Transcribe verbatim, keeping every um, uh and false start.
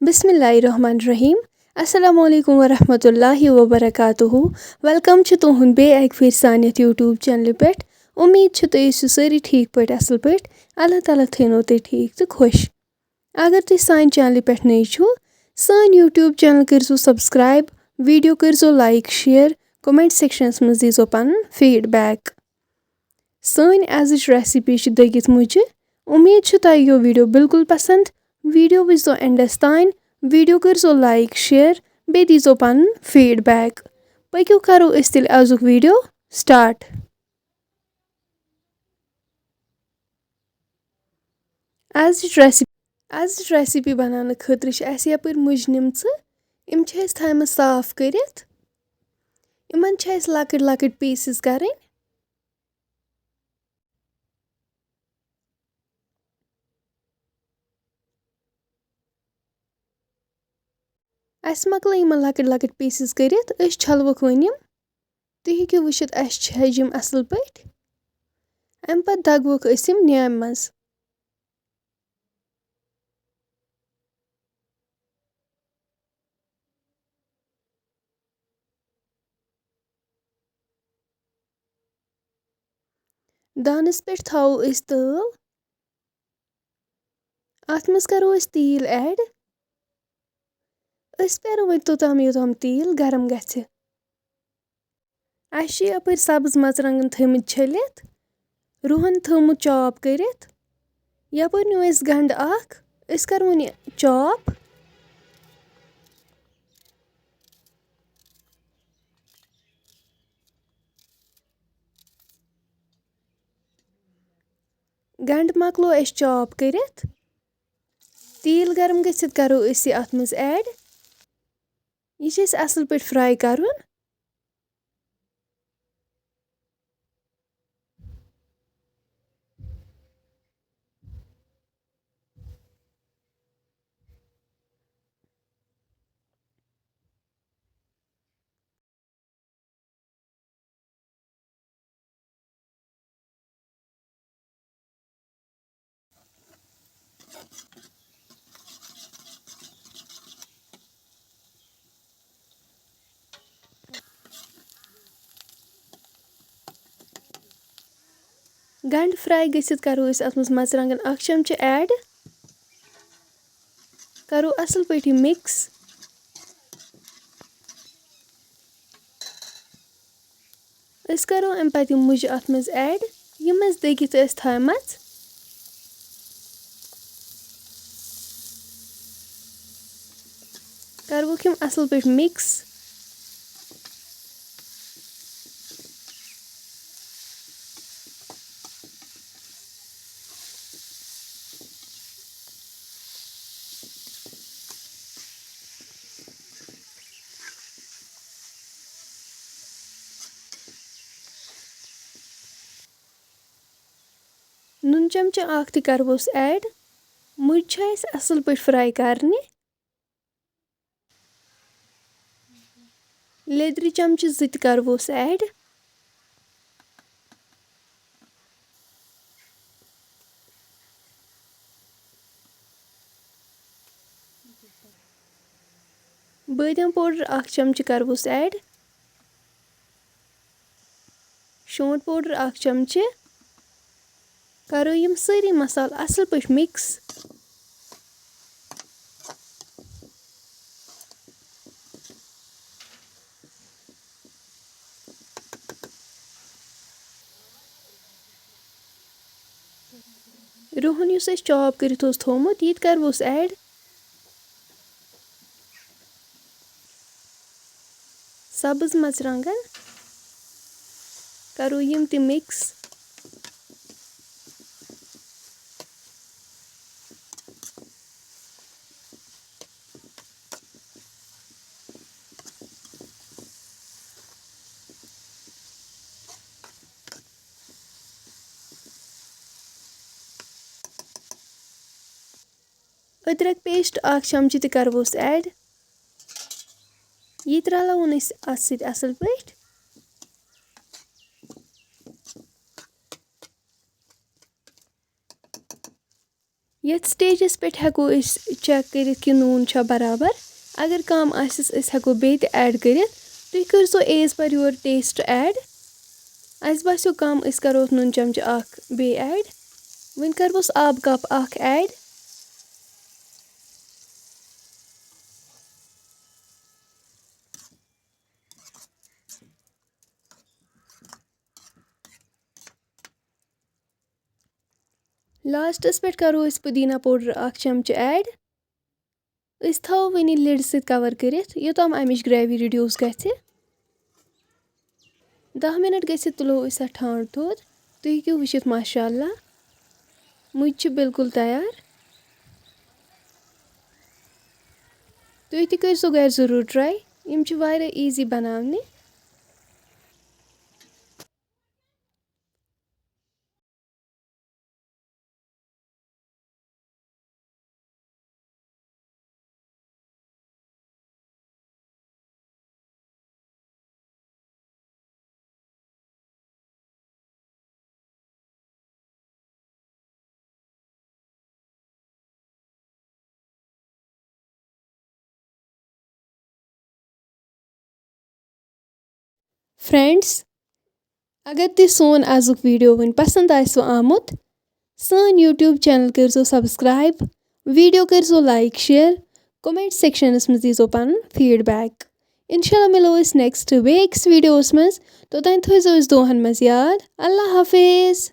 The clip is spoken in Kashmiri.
بسم اللہ الرحمن الرحیم۔ السلام علیکم ورحمۃ اللہ وبرکاتہ۔ ویلکم چھُ تُہُنٛد بیٚیہِ اَکہِ پھِرِ سانہِ یَتھ YouTube چینلہِ پٮ۪ٹھ۔ اُمید چھِ تُہۍ ٲسِو سٲری ٹھیٖک پٲٹھۍ، اَصٕل پٲٹھۍ۔ اللہ تعالیٰ تھٲینو تُہۍ ٹھیٖک تہٕ خۄش۔ اگر تُہۍ سانہِ چینلہِ پٮ۪ٹھ نٔوۍ چھِو، سٲنۍ YouTube چینل کٔرۍزیو subscribe، video کٔرۍزیو like، share، comment sectionس منٛز دیٖزیو پَنُن feedback۔ سٲنۍ أزِچ recipe چھِ دٔگِتھ مُجہِ۔ اُمید چھِ تۄہہِ یہِ video بالکل پسند۔ Video وٕچھزیو endس تام، video کٔرۍزیو like، share، بیٚیہِ دیٖزیو پنُن feedback۔ پٔکِو کرو أسۍ تیٚلہِ أزیُک video start۔ أزِچ recipe، أزِچ recipe بناونہٕ خٲطرٕ چھِ اَسہِ یپٲرۍ مُجہِ نِمژٕ۔ یِم چھِ اَسہِ تھایمَژٕ صاف کٔرِتھ۔ یِمن چھِ اَسہِ لۄکٕٹۍ لۄکٕٹۍ pieces کرٕنۍ۔ اَسہِ مۄکلٲے یِمن لۄکٕٹۍ لۄکٕٹۍ pieces کٔرِتھ، أسۍ چھلوکھ وۄنۍ یِم۔ تُہۍ ہیٚکِو وٕچھِتھ، اَسہِ چھَجہِ یِم اَصٕل پٲٹھۍ۔ اَمہِ پَتہٕ دَگوکھ أسۍ یِم نیامہِ منٛز۔ دانَس پٮ۪ٹھ تھاوو أسۍ تٲو۔ اَتھ منٛز کَرو أسۍ تیٖل add۔ أسۍ پیارو وۄنۍ توٚتام، یوٚتام تیٖل گرم گژھِ۔ اَسہِ چھِ یَپٲرۍ سَبٕز مَرژٕوانٛگَن تھٲومٕتۍ چھٔلِتھ، رُہَن تھٲومٕژ chop کٔرِتھ۔ یَپٲرۍ نیوٗ اَسہِ گَنٛڈٕ اَکھ، أسۍ کَرون یہِ chop۔ گَنٛڈٕ مۄکلو اَسہِ chop کٔرِتھ۔ تیٖل گرم گٔژھِتھ کَرو أسۍ یہِ اَتھ منٛز add۔ یہِ چھِ اَسہِ اَصٕل پٲٹھۍ fry کَرُن۔ گنڈٕ fry گٔژھِتھ کرو أسۍ اتھ منٛز مرژٕوانٛگن اکھ چمچہٕ add۔ کرو اصل پٲٹھۍ یہِ mix۔ أسۍ کرو امہِ پتہٕ یِم مُجہِ اتھ منٛز add، یِم أسۍ دٔگِتھ ٲسۍ تھایمژٕ۔ کروکھ یِم اصل پٲٹھۍ mix۔ نُن چمچہٕ اکھ تہِ کروس add۔ مُجہِ چھِ اَسہِ اصل پٲٹھۍ fry کرنہِ۔ لیٚدرِ چمچہٕ زٕ تہِ کروس add۔ بٲدیان powder اکھ چمچہٕ کروس add۔ شونٛٹھ powder اکھ چمچہٕ۔ کرو یِم سٲری مسالہٕ اصل پٲٹھۍ mix۔ رُہن یُس اَسہِ chop کٔرِتھ اوس تھوٚومُت، یہِ تہِ کروس add۔ سبٕز مرژٕوانٛگن، کرو یِم تہِ mix۔ أدرک paste اکھ چمچہٕ تہِ کروس add۔ یہِ تہِ رلاوون أسۍ اتھ سۭتۍ اصل پٲٹھۍ۔ یَتھ stageس پٮ۪ٹھ ہٮ۪کو أسۍ check کٔرِتھ کہِ نوٗن چھا برابر۔ اگر کم آسٮ۪س، أسۍ ہٮ۪کو بیٚیہِ تہِ add کٔرِتھ۔ تُہۍ کٔرۍزیو as per your taste add۔ اَسہِ باسیو کم، أسۍ کَرو نُن چمچہٕ اکھ بیٚیہِ add۔ وۄنۍ کَرٕ بہٕ آبہٕ cup اکھ add۔ Lastس پٮ۪ٹھ کَرو أسۍ پُدیٖنا powder اکھ چمچہٕ add۔ أسۍ تھاوو وۄنۍ یہِ lid سۭتۍ cover کٔرِتھ، یوٚتام اَمِچ gravy reduce گژھِ۔ دَہ مِنَٹ گٔژھِتھ تُلو أسۍ اَتھ ٹھانٛڈ تھوٚد۔ تُہۍ ہیٚکِو وٕچھِتھ، ماشاء اللہ، مُجہِ چھِ بالکل تیار۔ تُہۍ تہِ کٔرۍزیو گَرِ ضروٗر try، یِم چھِ واریاہ easy بَناونہِ۔ Friends، اگر تُہۍ سون أزیُک video وٕنۍ پسند آسِوٕ آمُت، سٲنۍ YouTube channel کٔرۍزیو subscribe، video کٔرۍزیو like، share، comment sectionس منٛز دیٖزیو پنُن feedback۔ انشاءاللہ مِلو أسۍ next بیٚیہِ أکِس videoس منٛز۔ توٚتام تھٲیزیو أسۍ دُعاہن منٛز یاد۔ اللہ حافظ۔